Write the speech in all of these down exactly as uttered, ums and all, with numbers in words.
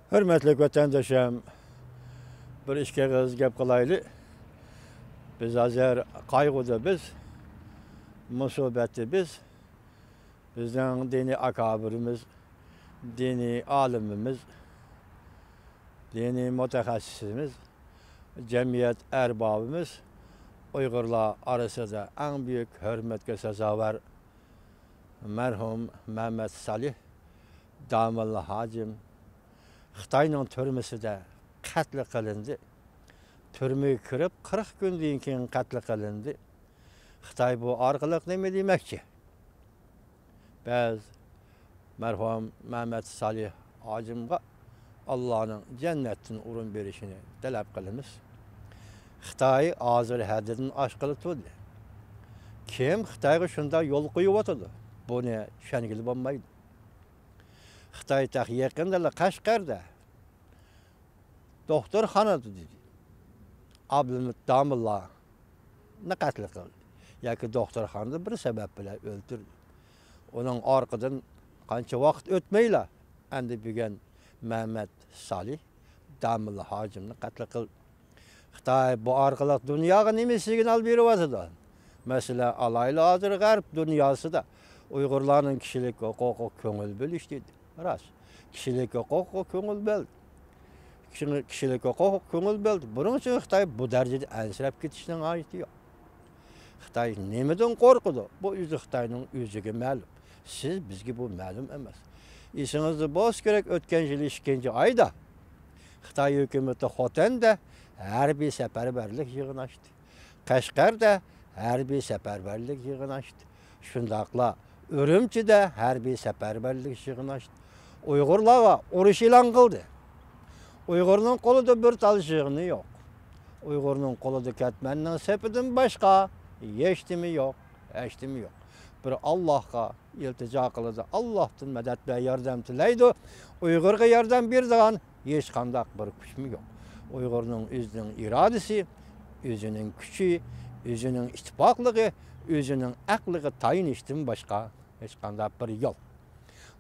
ھۆرمەتلىك ۋەتەندىشىم، بىر ئىككى ئېغىز گەپ قىلايلى. بىز ھازىر قايغۇدا بىز، مۇسىبەتتە بىز. بىزنىڭ دىنىي ئاكابىرىمىز، دىنىي ئالىمىمىز، دىنىي مۇتەخەسسىسىمىز، جەمئىيەت ئەربابىمىز، ئۇيغۇرلار ئارىسىدا ئەڭ بۈيۈك ھۆرمەتكە سازاۋەر مەرھۇم مەمەت سالىھ داموللا ھاجىم خىتاينىڭ تۈرمىسىدە قەتل قىلىندى. تۈرمىگە كىرىپ قىرىق كۈندىن كېيىن قەتل قىلىندى. خىتاي بۇ ئارقىلىق نېمە دېمەكچى؟ بىز مەرھۇم مەمەت سالىھ ھاجىمغا ئاللانىڭ جەننەتتىن ئورۇن بېرىشىنى تەلەپ قىلىمىز. خىتاي ھازىر ھەددىدىن ئاشقىلى تۇردى. كىم خىتايغا شۇنداق يول قويۇۋاتىدۇ؟ بۇنى چۈشەنگىلى بولمايدۇ. خىتاي تېخى يېقىندىلا قەشقەردە دوختۇرخانىدا دېدى، ئابلىمىت داموللانى قەتل قىلدى ياكى دوختۇرخانىدا بىر سەۋەب بىلەن ئۆلتۈردى. ئۇنىڭ ئارقىدىن قانچە ۋاقىت ئۆتمەيلا، ئەمدى بۈگۈن مەمەت سالىھ داموللا ھاجىمنى قەتل قىلدى. خىتاي بۇ ئارقىلىق دۇنياغا نېمە سىگنال بېرىۋاتىدۇ؟ مەسىلەن، ئالايلى، ھازىر غەرب دۇنياسىدا ئۇيغۇرلارنىڭ كىشىلىك ھوقۇقىغا كۆڭۈل بۆلۈش دېدى. راست. كىشىلىك ھوقۇققا كۆڭۈل بۆلدى. كىشىلىك ھوقۇققا كۆڭۈل بۆلدى. بۇنىڭ ئۈچۈن خىتاي بۇ دەرىجىدە ئەنسىرەپ كېتىشنىڭ ھاجىتى يوق. خىتاي نېمىدىن قورقىدۇ؟ بۇ ئۆزى خىتاينىڭ ئۆزىگە مەلۇم. سىز، بىزگە بۇ مەلۇم ئەمەس. ئېسىڭىزدە بولسا كېرەك، ئۆتكەن يىل ئىككىنچى ئايدا خىتاي ھۆكۈمىتى خوتەندە ھەربىي سەپەرۋەرلىك يىغىنى ئاچتى. قەشقەردە ھەربىي سەپەرۋەرلىك يىغىنى ئاچتى. شۇنداقلا ئۈرۈمچىدە ھەربىي سەپەرۋەرلىك يىغىنى ئاچتى. ئۇيغۇرلارغا ئۇرۇش ئېلان قىلدى. ئۇيغۇرنىڭ قولىدا بىر تال يىغىنى يوق. ئۇيغۇرنىڭ قولىدا كەتمەننىڭ سېپىدىن باشقا ھېچنېمە يوق، ھېچنېمە يوق. بىر ئاللاھقا ئىلتىجا قىلىدۇ، ئاللاھتىن مەدەت ۋە ياردەم تىلەيدۇ. ئۇيغۇرغا ياردەم بېرىدىغان ھېچقانداق بىر كۈچمۇ يوق. ئۇيغۇرنىڭ ئۆزىنىڭ ئىرادىسى، ئۆزىنىڭ كۈچى، ئۆزىنىڭ ئىتتىپاقلىقى، ئۆزىنىڭ ئەقلىگە تايىنىشتىن باشقا ھېچقانداق بىر يول.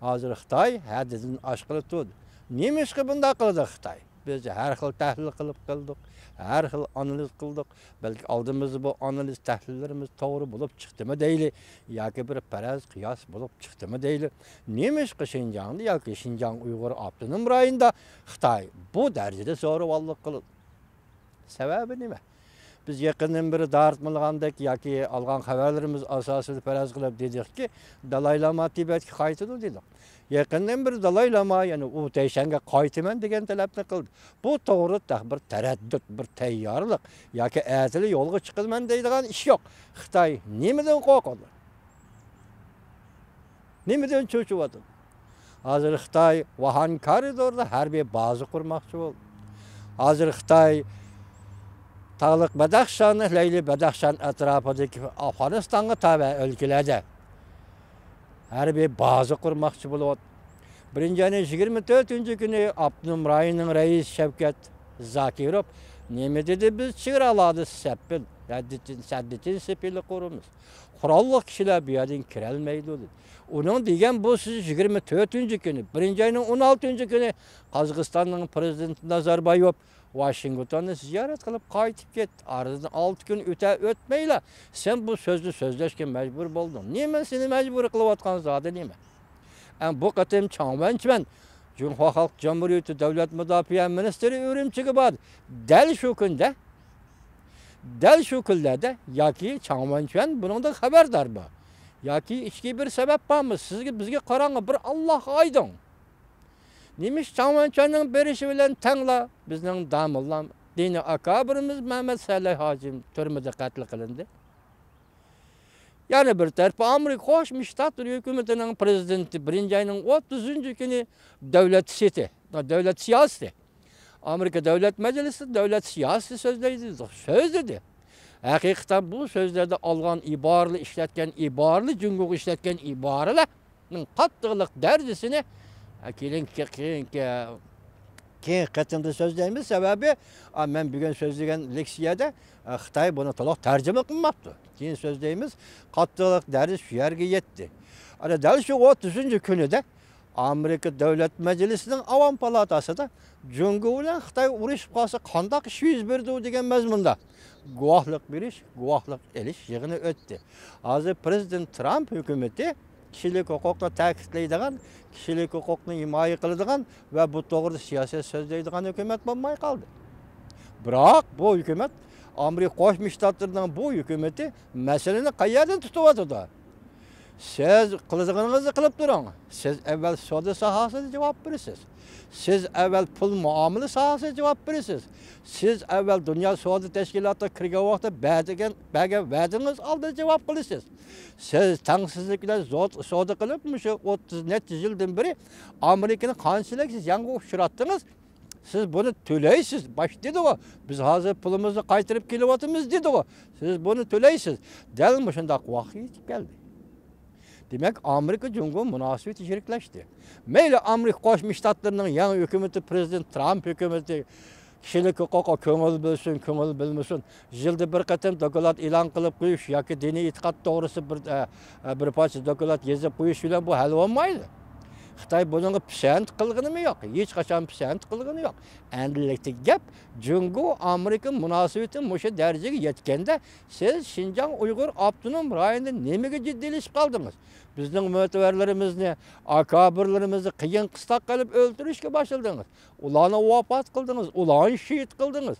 ھازىر خىتاي ھەددىدىن ئاشقىلى تۇردى. نېمىشقا بۇنداق قىلدى خىتاي؟ بىز ھەر خىل تەھلىل قىلىپ قىلدۇق، ھەر خىل ئانالىز قىلدۇق. بەلكى ئالدىمىزدا بۇ ئانالىز تەھلىللىرىمىز توغرا بولۇپ چىقتىمۇ دەيلى، ياكى بىر پەرەز قىياس بولۇپ چىقتىمۇ دەيلى. نېمىشقا شىنجاڭدا ياكى شىنجاڭ ئۇيغۇر ئاپتونوم رايونىدا خىتاي بۇ دەرىجىدە زورىۋاللىق قىلىدۇ؟ سەۋەبى نېمە؟ بىز يېقىندىن بېرى دارىتمىلىغاندەك ياكى ئالغان خەۋەرلىرىمىز ئاساسىدا پەرەز قىلىپ دېدۇقكى، دالاي لاما تىبەتكە قايتىدۇ دېدۇق. يېقىندىن بېرى دالاي لاما يەنە ئۇ تەيشەنگە قايتىمەن دېگەن تەلەپنى قىلدى. بۇ توغرىدا تېخى بىر تەرەددۇت، بىر تەييارلىق ياكى ئەتىلا يولغا چىقىمەن دەيدىغان ئىش يوق. خىتاي نېمىدىن قورقىدۇ؟ نېمىدىن چۆچۈۋاتىدۇ؟ ھازىر خىتاي ۋۇھان كارىدوردا ھەربىي بازا قۇرماقچى بولدى. ھازىر خىتاي تاغلىق بەدەخشان، لەيلى بەدەخشان ئەتراپىدىكى ئافغانىستانغا تابە ئۆلكىلەردە ھەربىي بازا قۇرماقچى بولۇۋاتىدۇ. بىرىنچى ئاينىڭ يىگىرمە تۆتىنچى كۈنى ئاپتونوم رايوننىڭ رەئىسى شەۋكەت زاكىروف نېمە دېدى؟ بىز چېگرالاردا سەپىل، سەددىتىن، سەددىتىن سېپىلى قۇرىمىز. قوراللىق كىشىلەر بۇ يەردىن كىرەلمەيدۇ دېدى. ئۇنىڭ دېگەن بۇ سۆزى يىگىرمە تۆتىنچى كۈنى، بىرىنچى ئاينىڭ ئون ئالتىنچى كۈنى قازاقىستاننىڭ پرېزىدېنتى نازاربايېۋ ۋاشىنگتوننى زىيارەت قىلىپ قايتىپ كەتتى. ئارىدىن ئالتە كۈن ئۆتە ئۆتمەيلا سەن بۇ سۆزنى سۆزلەشكە مەجبۇر بولدۇڭ. نېمە سېنى مەجبۇر قىلىۋاتقان زادى نېمە؟ ئەم، بۇ قېتىم چاڭ ۋەنچۈەن، جۇڭخۇا خەلق جۇمھۇرىيىتى دۆلەت مۇداپىئە مىنىستىرى ئۈرۈمچىگە باردى. دەل شۇ كۈندە، دەل شۇ كۈنلەردە ياكى چاڭ ۋەنچۈەن بۇنىڭدىن خەۋەردارمۇ؟ ياكى ئىچكى بىر سەۋەب بارمۇ؟ سىزگە، بىزگە قاراڭ، بىر ئاللاغا ئايدىڭ. نېمىش چاڭ ۋەنچۈەننىڭ بېرىشى بىلەن تەڭلا بىزنىڭ داموللام، دىنىي ئاكابىرىمىز مەمەت سەلەي ھاجىم تۈرمىدە قەتل قىلىندى. يەنە بىر تەرىپى ئامېرىكا قوشما شتاتلىرى ھۆكۈمىتىنىڭ پرېزىدېنتى بىرىنچى ئاينىڭ ئوتتۇزىنچى كۈنى دۆلەت سىياسىتى، دۆلەت سىياسىتى، ئامېرىكا دۆلەت مەجلىسى دۆلەت سىياسىتى سۆزلەيدۇ، سۆزلىدى. ھەقىقەتەن بۇ سۆزلەردە ئالغان ئىبارىلەر، ئىشلەتكەن ئىبارىلەر، جۇڭگوغا ئىشلەتكەن ئىبارىلەرنىڭ قاتتىقلىق دەرىجىسىنى، ھە، كېيىن، كېيىن، كېيىن قېتىمدا سۆزلەيمىز. سەۋەبى، ئا، مەن بۈگۈن سۆزلىگەن لېكسىيەدە، ئا، خىتاي بۇنى تولۇق تەرجىمە قىلماپتۇ. كېيىن سۆزلەيمىز. قاتتىقلىق دەرىجىسى شۇ يەرگە يەتتى. ئەنە دەل شۇ ئوتتۇزىنچى كۈنىدە ئامېرىكا دۆلەت مەجلىسىنىڭ ئاۋام پالاتاسىدا جۇڭگو بىلەن خىتاي ئۇرۇشۇپ قالسا قانداق ئىش يۈز بېرىدۇ دېگەن مەزمۇندا گۇۋاھلىق بېرىش، گۇۋاھلىق ئېلىش يىغىنى ئۆتتى. ھازىر پرېزىدېنت ترامپ ھۆكۈمىتى كىشىلىك ھوقۇقنى تەكىتلەيدىغان، كىشىلىك ھوقۇقنى ھىمايە قىلىدىغان ۋە بۇ توغرىدا سىياسەت سۆزلەيدىغان ھۆكۈمەت بولماي قالدى. بىراق بۇ ھۆكۈمەت، ئامېرىكا قوشما شتاتلىرىنىڭ بۇ ھۆكۈمىتى مەسىلىنى قەيەردىن تۇتۇۋاتىدۇ؟ سىز قىلىدىغىنىڭىزنى قىلىپ تۇرۇڭ. سىز ئەۋۋەل سودا ساھەسىدە جاۋاب بېرىسىز. سىز ئەۋۋەل پۇل مۇئامىلە ساھەسىدە جاۋاب بېرىسىز. سىز ئەۋۋەل دۇنيا سودا تەشكىلاتىغا كىرگەن ۋاقىتتا بەرگەن، بەرگەن ۋەدىڭىز ئالدىدا جاۋاب قىلىسىز. سىز تەڭسىزلىك بىلەن زو-، سودا قىلىپ، مۇشۇ ئوتتۇز نەچچە يىلدىن بېرى ئامېرىكىنى قانچىلىك زىيانغا ئۇچراتتىڭىز؟ سىز بۇنى تۆلەيسىز. باش دېدىغۇ، بىز ھازىر پۇلىمىزنى قايتۇرۇپ كېلىۋاتىمىز دېدىغۇ. سىز بۇنى تۆلەيسىز. دەل مۇشۇنداق ۋاقىت يېتىپ كەلدى. دېمەك، ئامېرىكا جۇڭگو مۇناسىۋىتى يىرىكلەشتى. مەيلى ئامېرىكا قوشما شتاتلىرىنىڭ يېڭى ھۆكۈمىتى، پرېزىدېنت ترامپ ھۆكۈمىتى كىشىلىك ھوقۇققا كۆڭۈل بۆلسۇن، كۆڭۈل بۆلمىسۇن، يىلدا بىر قېتىم دوكلات ئېلان قىلىپ قويۇش ياكى دىنىي ئېتىقاد توغرىسىدا بىر، ئە، ئە، بىر پارچە دوكلات يېزىپ قويۇش بىلەن بۇ ھەل بولمايدۇ. خىتاي بۇنىڭغا پىسەنت قىلغىنىمۇ يوق، ھېچقاچان پىسەنت قىلغىنى يوق. ئەمدىلىكتىكى گەپ، جۇڭگو ئامېرىكا مۇناسىۋىتى مۇشۇ دەرىجىگە يەتكەندە، سىز شىنجاڭ ئۇيغۇر ئاپتونوم رايونىدا نېمىگە جىددىيلىشىپ قالدىڭىز؟ بىزنىڭ مۆتىۋەرلىرىمىزنى، ئاكابىرلىرىمىزنى قىيىن قىستاق قىلىپ ئۆلتۈرۈشكە باشلىدىڭىز. ئۇلارنى ۋاپات قىلدىڭىز، ئۇلارنى شېھىت قىلدىڭىز.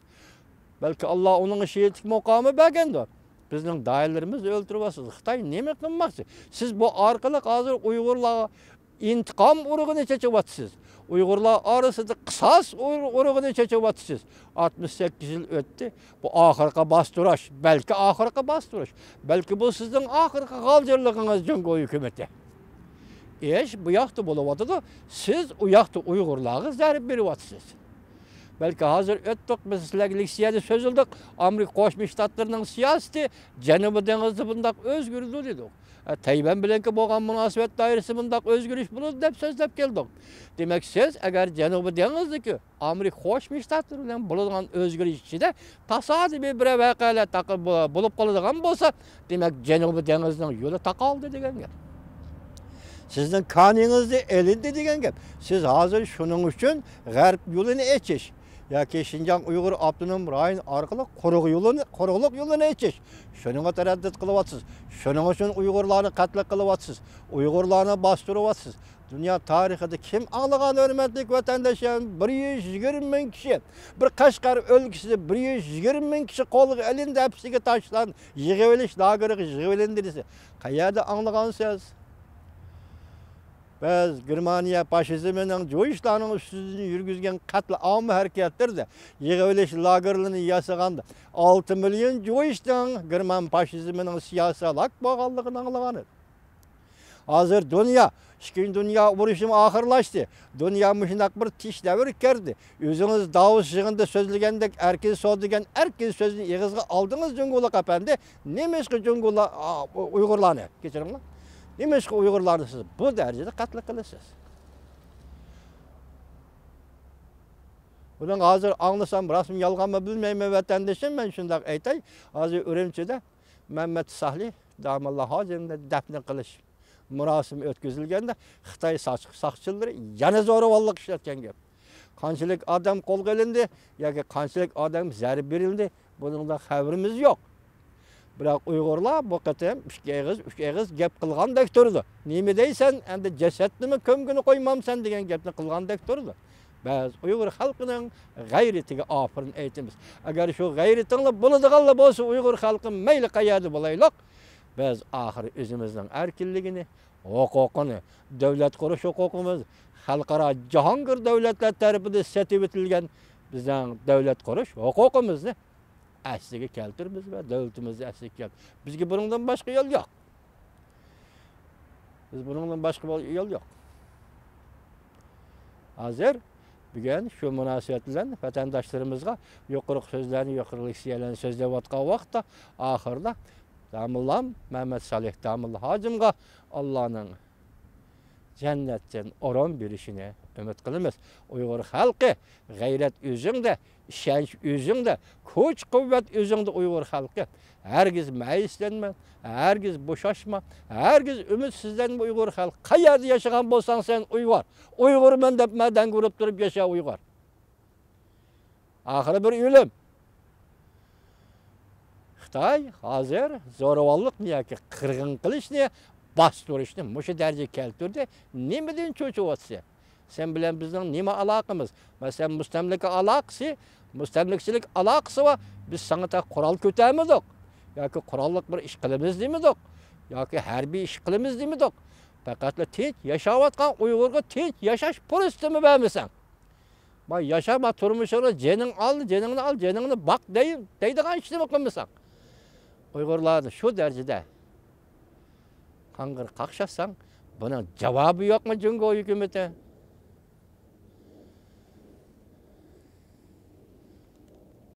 بەلكى ئاللا ئۇنىڭغا شېھىتلىك مۇقامى بەرگەندۇ. بىزنىڭ داھىيلىرىمىزنى ئۆلتۈرۈۋاتىسىز. خىتاي نېمە قىلماقچى؟ سىز بۇ ئارقىلىق ھازىر ئۇيغۇرلارغا ئىنتىقام ئۇرۇقىنى چېچىۋاتىسىز. ئۇيغۇرلار ئارىسىدا قىساس ئۇر-، ئۇرۇقىنى چېچىۋاتىسىز. ئاتمىش سەككىز يىل ئۆتتى. بۇ ئاخىرقى باستۇرۇش، بەلكى ئاخىرقى باستۇرۇش. بەلكى بۇ سىزنىڭ ئاخىرقى غالجىرلىقىڭىز جۇڭگو ھۆكۈمىتى. ئىش بۇ ياقتا بولۇۋاتىدۇ، سىز ئۇ ياقتا ئۇيغۇرلارغا زەربە بېرىۋاتىسىز. بەلكى ھازىر ئۆتتۇق، بىز سىلەرگە لېكسىيەدە سۆزلىدۇق، ئامېرىكا قوشما شتاتلىرىنىڭ سىياسىتى جەنۇبىي دېڭىزدا بۇنداق ئۆزگىرىدۇ دېدۇق. ئە، تەيۋەن بىلەنكى بولغان مۇناسىۋەت دائىرىسى بۇنداق ئۆزگىرىش بولىدۇ دەپ سۆزلەپ كەلدۇق. دېمەك، سىز ئەگەر جەنۇبىي دېڭىزدىكى ئامېرىكا قوشما شتاتلىرى بىلەن بولىدىغان ئۆزگىرىش ئىچىدە تاسادىپىي بىرەر ۋەقەلەر تاقا-، بو-، بولۇپ قالىدىغان بولسا، دېمەك، جەنۇبىي دېڭىزنىڭ يولى تاقالدى دېگەن گەپ. سىزنىڭ كانىيىڭىزنى ئېلىندى دېگەن گەپ. سىز ھازىر شۇنىڭ ئۈچۈن غەرب يولىنى ئېچىش ياكى شىنجاڭ ئۇيغۇر ئاپتونوم رايون ئارقىلىق قۇرۇق يولىنى، قۇرۇقلۇق يولىنى ئېچىش، شۇنىڭغا تەرەددۇت قىلىۋاتىسىز. شۇنىڭ ئۈچۈن ئۇيغۇرلارنى قەتل قىلىۋاتىسىز. ئۇيغۇرلارنى باستۇرۇۋاتىسىز. دۇنيا تارىخىدا كىم ئاڭلىغان، ھۆرمەتلىك ۋەتەنداشلار، بىر يۈز يىگىرمە مىڭ كىشى، بىر قەشقەر ئۆلكىسىدە بىر يۈز يىگىرمە مىڭ كىشى قولغا ئېلىندى، ھەپسىگە تاشلاندى، يىغىۋېلىش لاگېرىغا يىغىۋېلىندى دېسە، قەيەردە ئاڭلىغانسىز؟ بىز گېرمانىيە فاشىزمىنىڭ جۇيىشلارنىڭ ئۈستىدىن يۈرگۈزگەن قەتلىئام ھەرىكەتلىرىدە، يىغىۋېلىش لاگېرلىرىنى ياسىغاندا، ئالتە مىليون جۇيىشنىڭ گېرمان فاشىزمىنىڭ سىياسىي ھالاك بولغانلىقىنى ئاڭلىغان ئىدۇق. ھازىر دۇنيا، ئىككىنچى دۇنيا ئۇرۇشىمۇ ئاخىرلاشتى. دۇنيا مۇشۇنداق بىر تىنچ دەۋرگە كىردى. ئۆزىڭىز داۋوس يىغىنىدا سۆزلىگەندەك ئەركىن سودا دېگەن ئەركىن سۆزنى ئېغىزغا ئالدىڭىز، جۇڭگولۇق ئەپەندى. نېمىشقا جۇڭگولار، ئا، ئۇيغۇرلارنى، كەچۈرۈڭلار. نېمىشقا ئۇيغۇرلارنى سىز بۇ دەرىجىدە قەتل قىلىسىز؟ بۇنىڭ ھازىر ئاڭلىسام راستمۇ يالغانمۇ بىلمەيمەن، ۋەتەندىشىم، مەن شۇنداق ئېيتاي. ھازىر ئۈرۈمچىدە مەمەت سالىھ داموللا ھاجىمنى دەپنە قىلىش مۇراسىمى ئۆتكۈزۈلگەندە، خىتاي ساق-، ساقچىلىرى يەنە زورىۋاللىق ئىشلەتكەن گەپ. قانچىلىك ئادەم قولغا ئېلىندى ياكى قانچىلىك ئادەم زەربە بېرىلدى، بۇنىڭدا خەۋىرىمىز يوق. بىراق ئۇيغۇرلار بۇ قېتىم ئىككى ئېغىز، ئۈچ ئېغىز گەپ قىلغاندەك تۇرىدۇ. نېمە دەيسەن، ئەمدى جەسەتنىمۇ كۆمگىلى قويمامسەن دېگەن گەپنى قىلغاندەك تۇرىدۇ. بىز ئۇيغۇر خەلقىنىڭ غەيرىتىگە ئاپىرىن ئېيتىمىز. ئەگەر شۇ غەيرىتىڭلار بولىدىغانلا بولسا، ئۇيغۇر خەلقى مەيلى قەيەردە بولايلۇق، بىز ئاخىرى ئۆزىمىزنىڭ ئەركىنلىكىنى، ھوقۇقىنى، دۆلەت قۇرۇش ھوقۇقىمىز، خەلقئارا جاھانگىر دۆلەتلەر تەرىپىدىن سېتىۋېتىلگەن بىزنىڭ دۆلەت قۇرۇش ھوقۇقىمىزنى ئەسلىگە كەلتۈرىمىز ۋە دۆلىتىمىزنى ئەسلىگە كەلتۈرىمىز. بىزگە بۇنىڭدىن باشقا يول يوق. بىز بۇنىڭدىن باشقا بول-، يول يوق. ھازىر بۈگۈن شۇ مۇناسىۋەت بىلەن ۋەتەنداشلىرىمىزغا يۇقىرىقى سۆزلەرنى، يۇقىرىقى لېكسىيەلەرنى سۆزلەۋاتقان ۋاقىتتا، ئاخىرىدا داموللام مەمەت سالىھ داموللا ھاجىمغا ئاللانىڭ جەننەتتىن ئورۇن بېرىشىنى ئۈمىد قىلىمىز. ئۇيغۇر خەلقى، غەيرەت ئۆزۈڭدە، ئىشەنچ ئۆزۈڭدە، كۈچ-قۇۋۋەت ئۆزۈڭدە ئۇيغۇر خەلقى. ھەرگىز مەيۈسلەنمە، ھەرگىز بوشاشما، ھەرگىز ئۈمىدسىزلەنمە ئۇيغۇر خەلقى. قەيەردە ياشىغان بولساڭ سەن ئۇيغۇر. ئۇيغۇرمەن دەپ مەدەڭگە ئۇرۇپ تۇرۇپ ياشا ئۇيغۇر. ئاخىرى بىر ئۆلۈم. خىتاي ھازىر زورىۋاللىقنى ياكى قىرغىن قىلىشنى، باستۇرۇشنى مۇشۇ دەرىجىگە كەلتۈردى. نېمىدىن چۆچۈۋاتىسەن؟ سەن بىلەن بىزنىڭ نېمە ئالاقىمىز؟ مەسىلەن، مۇستەملىكە ئالاقىسى، مۇستەملىكىچىلىك ئالاقىسى بار. بىز ساڭا تا قورال كۆتەرمىدۇق ياكى قوراللىق بىر ئىش قىلىمىز دېمىدۇق ياكى ھەربىي ئىش قىلىمىز دېمىدۇق. پەقەتلا تىنچ ياشاۋاتقان ئۇيغۇرغا تىنچ ياشاش پۇرسىتىمۇ بەرمىسەڭ. ما ياشا، ما تۇرمۇشۇڭنى، جېنىڭ ئال، جېنىڭنى ئال، جېنىڭنى باق دەي-، دەيدىغان ئىشنىمۇ قىلمىساڭ. ئۇيغۇرلارنى شۇ دەرىجىدە قاڭغىر قاقشاتساڭ، بۇنىڭ جاۋابى يوقمۇ جۇڭگو ھۆكۈمىتى؟